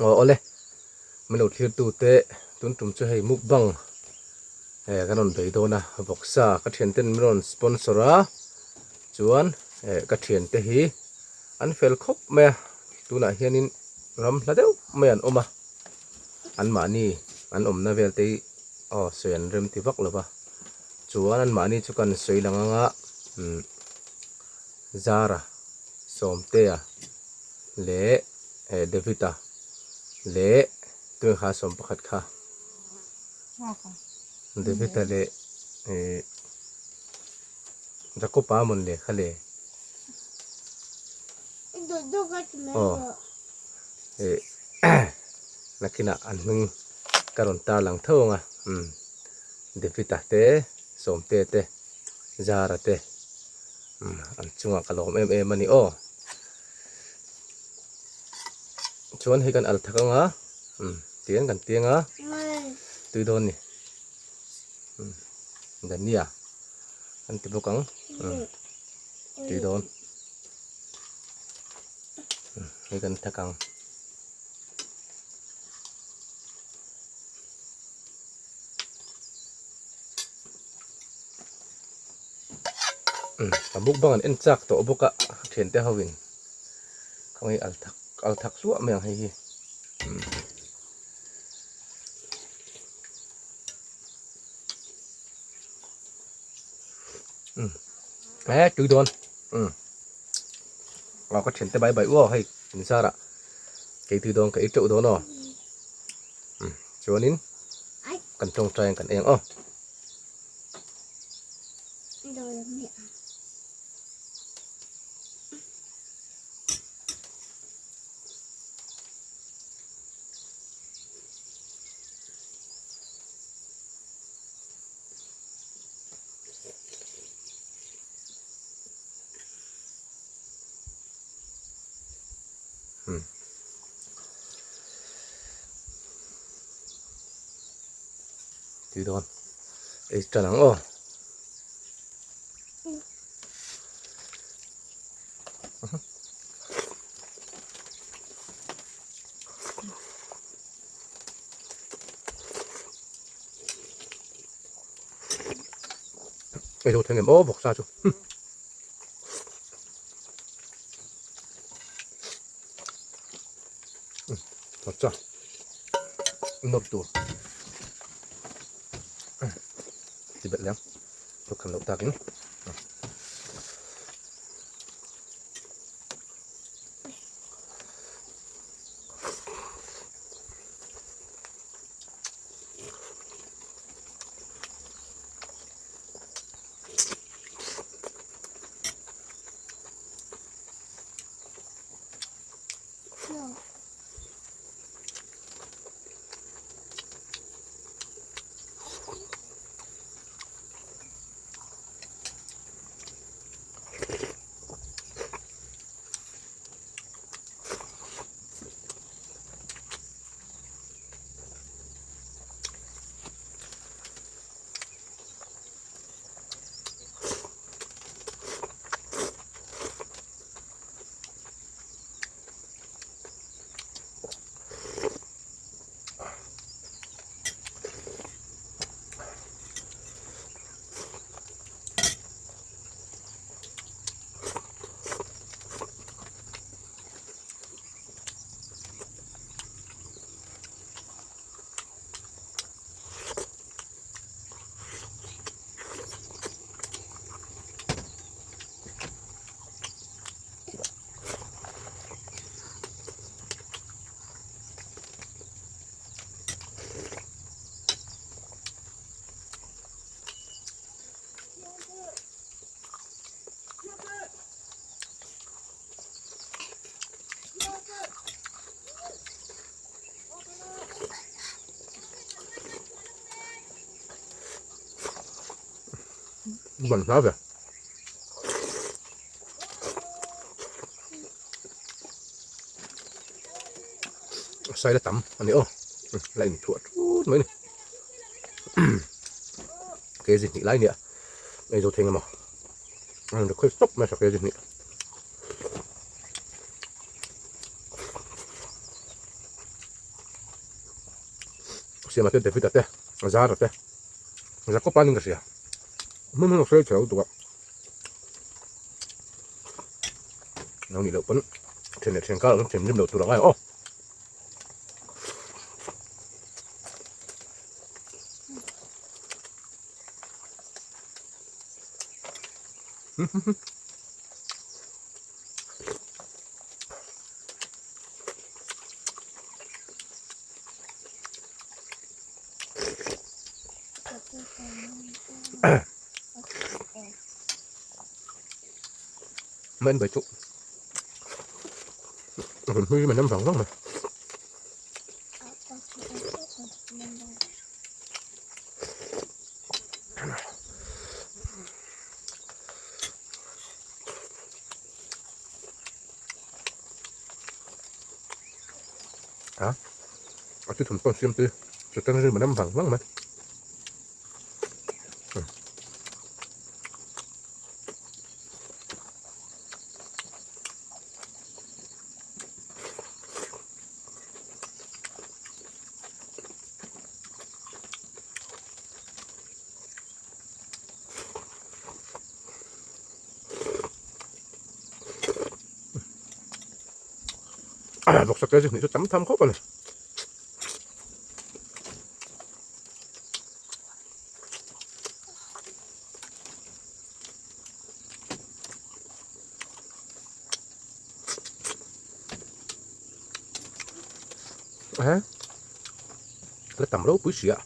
Aw awle, min lo thlirtute tun tum chu hei mukbang eh kan rawn bei dawn a, vawksa ka thianten min rawn sponsor a, chuan eh ka thiante hi an fel khawp mai a, tunah hianin ram hla deuh mai an awm a, anmahni an awmna vel te hi aw sawi an rem ti vak lo va, chuan anmahni chu kan sawi lang anga umm Zara, Sawmtea leh David-a leh tunge kha 11 kha? David-a leh Jacob-a amawn le kha le? Aw nakinah an hming ka rawn tar lang tho ang a, David-a te Sawmtea te Zara te. An chungah ka lawm em em a ni aw. Chuan hei kan al thak anga tiang kan tiang a tui dawn ni. Dania an ti bawk ang tui dawn. Hei kan thak ang. Ka mukbang an en chak tawh bawk a thiante ho in ka ngei al thak al thak hluah mai ang hei hi e tui dawn aw ka thiante bai bai uau hei in zarah kei tui dawn ka ei teuh dawn aw chuanin kan tawngtai ang kan eng aw. Tui dawn ei tan ang aw. Ei zo thei ngem aw vawksa chu. Vawksa nawr tur ti belh leh ang thawk khan loh takin. Ban hla ve. Sai la tam a ni aw. La in thuah thut mai ni. Kg hnih lai nia. Ei zo thei nga maw. An request tawp mai sa kg hnih. Siama te David-a te Zara te Jacob-a niin ka hria hmun hmun a sawi chhe lo lutuk a lo nih loh pawn then leh then kar ah thinrim loh tur a ngai aw. Men bai chu rawn hlui mai nam vang vang mai. A a chi thum pawn siam te chu tan rim a nam vang vang mai. Vawksa kg hnih chu tam tham khawp a ni. La tam ropui si a.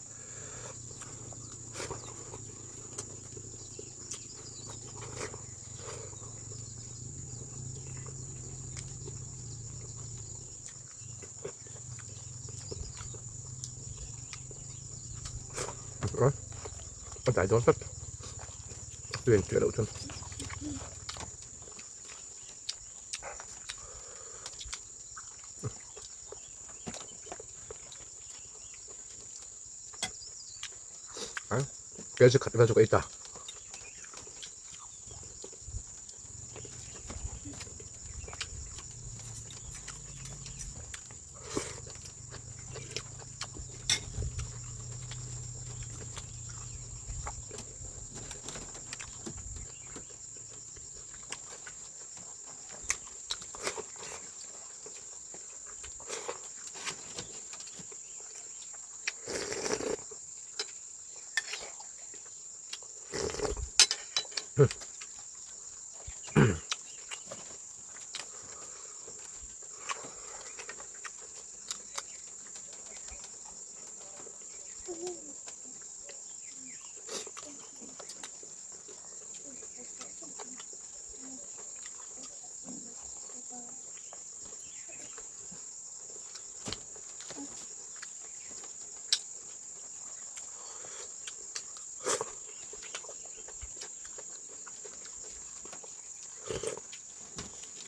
A dai dawn tlat tui an chiah loh chuan. Kei chu khat vel chu ka ei ta.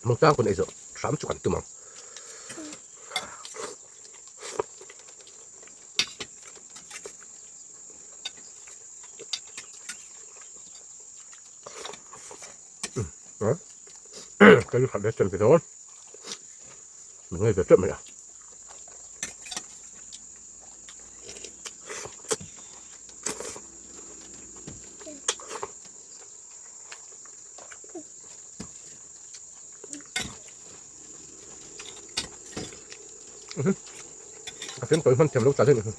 Mawngtang kun ei zawh hram chu kan tum ang. Ka lu khat ve chen ve dawn. Min ngei ve teuh mai a. A fiam tawi hman thiam lo ta daih mai.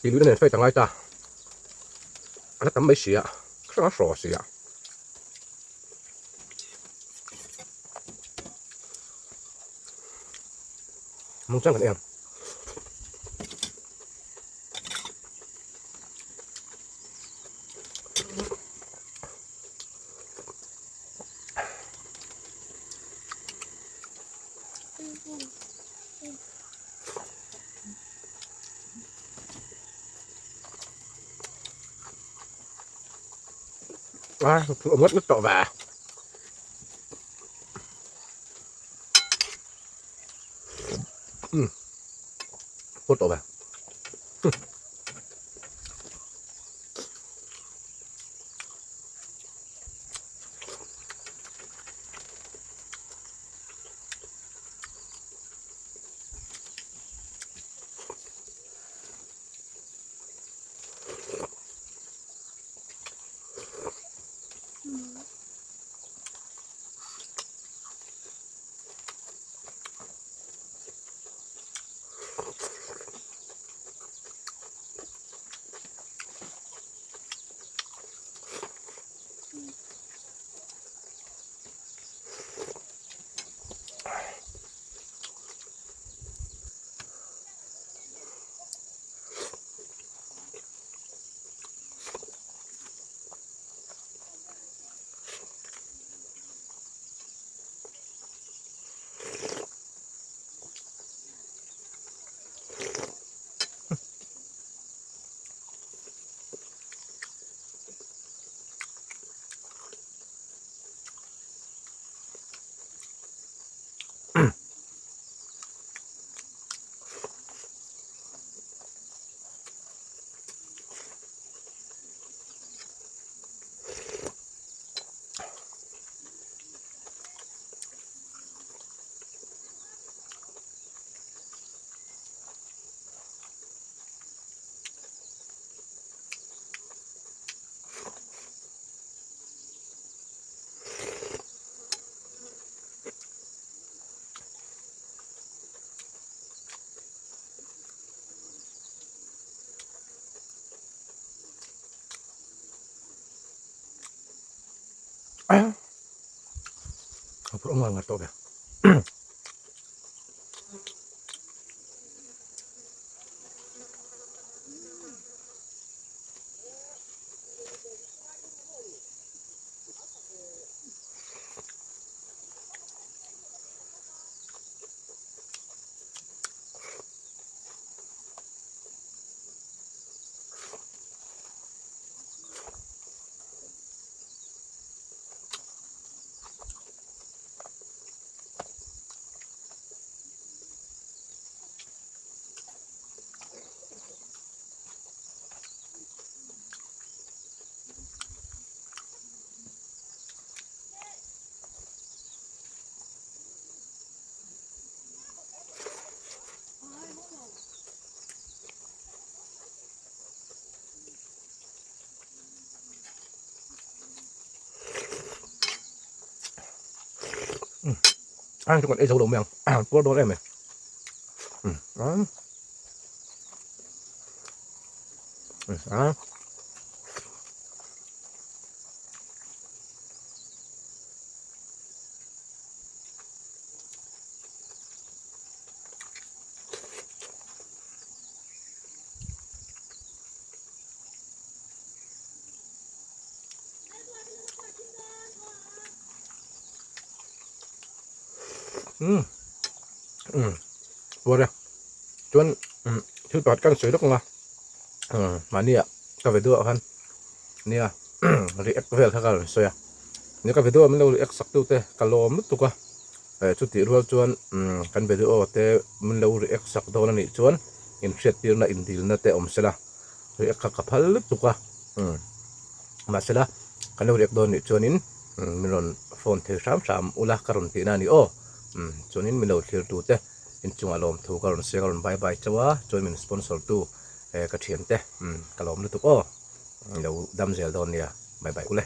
Tih luihna nen fight a ngai ta. A la tam mai si a, ka hrang a hraw si a. Mungchang kan em. A ngawt ngawt tawh ve. Um ngawt tawh ve. A phurh ngar ngar tawh ve. Ang chu kan ei zo lo mai ang puar dawn em e. Um um puar e chuan um thil pakhat kan sawi lawk ang a um mahnia ka video ah khan nia react vel kha ka rawn sawi a nia ka video ah min lo react sak tu te ka lawm lutuk a eh chutih rual chuan um kan video te min lo react sak dawn a nih chuan inhriattirna indilna te awm sela react kha ka phal lutuk a um mahsela kan lo react dawn nih chuanin min rawn phone thei hram hram ula ka rawn tihna a ni aw um chuanin min lo thlir tu te inchungah lawmthu ka rawn sawi a ka rawn bye bye chauh a chuan min sponsor tu eh ka thiante um ka lawm lutuk aw lo dam zel dawn nia bye bye ule.